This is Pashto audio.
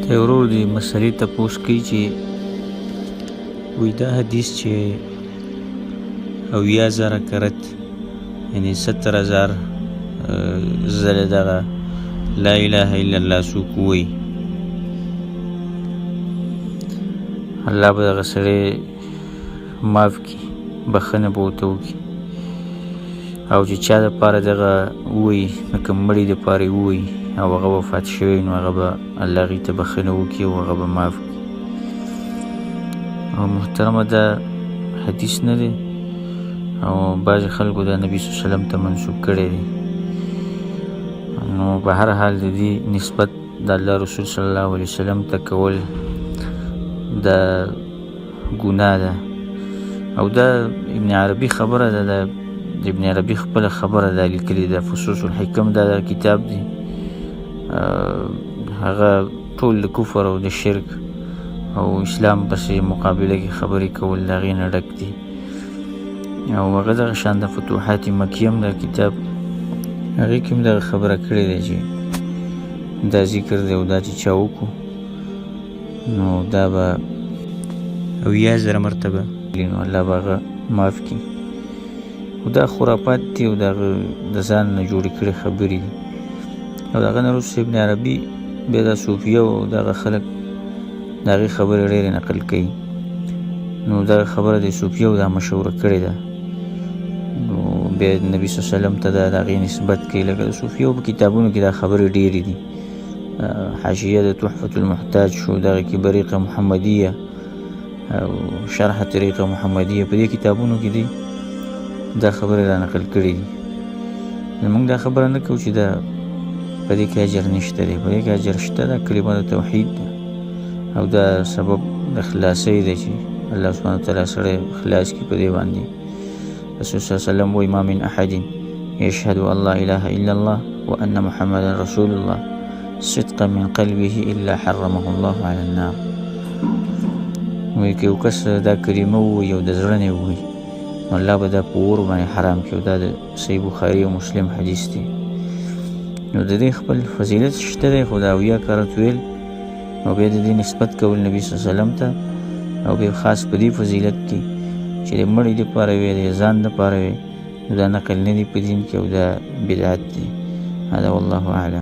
ته ورور دې مسلې تپوس کوي چې وایي دا حدیث چې 70,000 کرت، یعنی 70,000 ځله دغه لا اله الا الله څوک ووایي، الله به دغه سړی معاف کړي، بخښنه به ورته وکړي. او چې چا دپاره دغه ووایي، د کوم مړي دپاره یې ووایي او هغه وفات شوی، نو هغه به الله هغوی ته بخښنه وکړي او هغه به معاف کړي. او محترمه دا حدیث نه دی، او بعضې خلکو دا نبي صلی الله علیه وسلم ته منسوب کړی دی. نو په هر حال د دې نسبت د الله رسول صلی الله علیه وسلم ته کول دا ګناه ده. او دا ابن عربي خبره ده، دا د ابن عربي خپله خبره ده لیکلې ده، فصوص الحکم دا کتاب دی. هغه ټول د کفر او د شرک او اسلام پسې مقابله کې خبرې کول د هغې نه ډک دي. او هغه دغه شان د فتوحات مکیه هم دا کتاب هغې کې هم دغه خبره کړې ده چې دا ذکر دی او دا چې چا وکړو نو دا به 70,000 مرتبه نو الله به هغه معاف کړي. خو دا خرافات دي او د هغه د ځان نه جوړې کړې خبرې دي. او د هغه نه وروسته ابن عربي بیا دا صوفیه او دغه خلک د هغې خبرې ډېرې نقل کوي. نو دغه خبره د صوفیه او دا مشهوره کړې ده. نو بیا نبي صلی الله علیه وسلم ته د هغې نسبت کوي، لکه د صوفیو په کتابونو کې دا خبرې ډېرې دي. حاشیه د تحفة المحتاج شو، دغه کې بریقه محمدیه او شرح طریقه محمدیه، په دې کتابونو کې دي دا خبرې را نقل کړې دي. نو موږ دا خبره نه کوو چې دا په دې کې اجر نشته دی، په دې کې اجر شته. دا کلمه د توحید ده او دا سبب د خلاصۍ دی چې الله سبحانه وتعالی سړی خلاص کړي په دې باندې. رسول صلی الله علیه وسلم وایي ما من احد يشهد أن لا إله إلا الله وأن محمدا رسول الله صدقا من قلبه إلا حرمه الله على النار. وایي که یو کس دا کلمه ووایي او د زړه نه یې ووایي نو الله به دا په اور باندې حرام کړي. او دا د صحیح بخاري او مسلم حدیث دی. نو د دې خپل فضیلت شته دی، خو دا 70 کرت ویل او بیا د دې نسبت کول نبي صلی الله علیه وسلم ته، او بیا خاص په دې فضیلت کې چې د مړي دپاره وي، د ځان دپاره وي، نو دا نقل نه دی په دین کې او دا بدعت دی. هذا والله أعلم.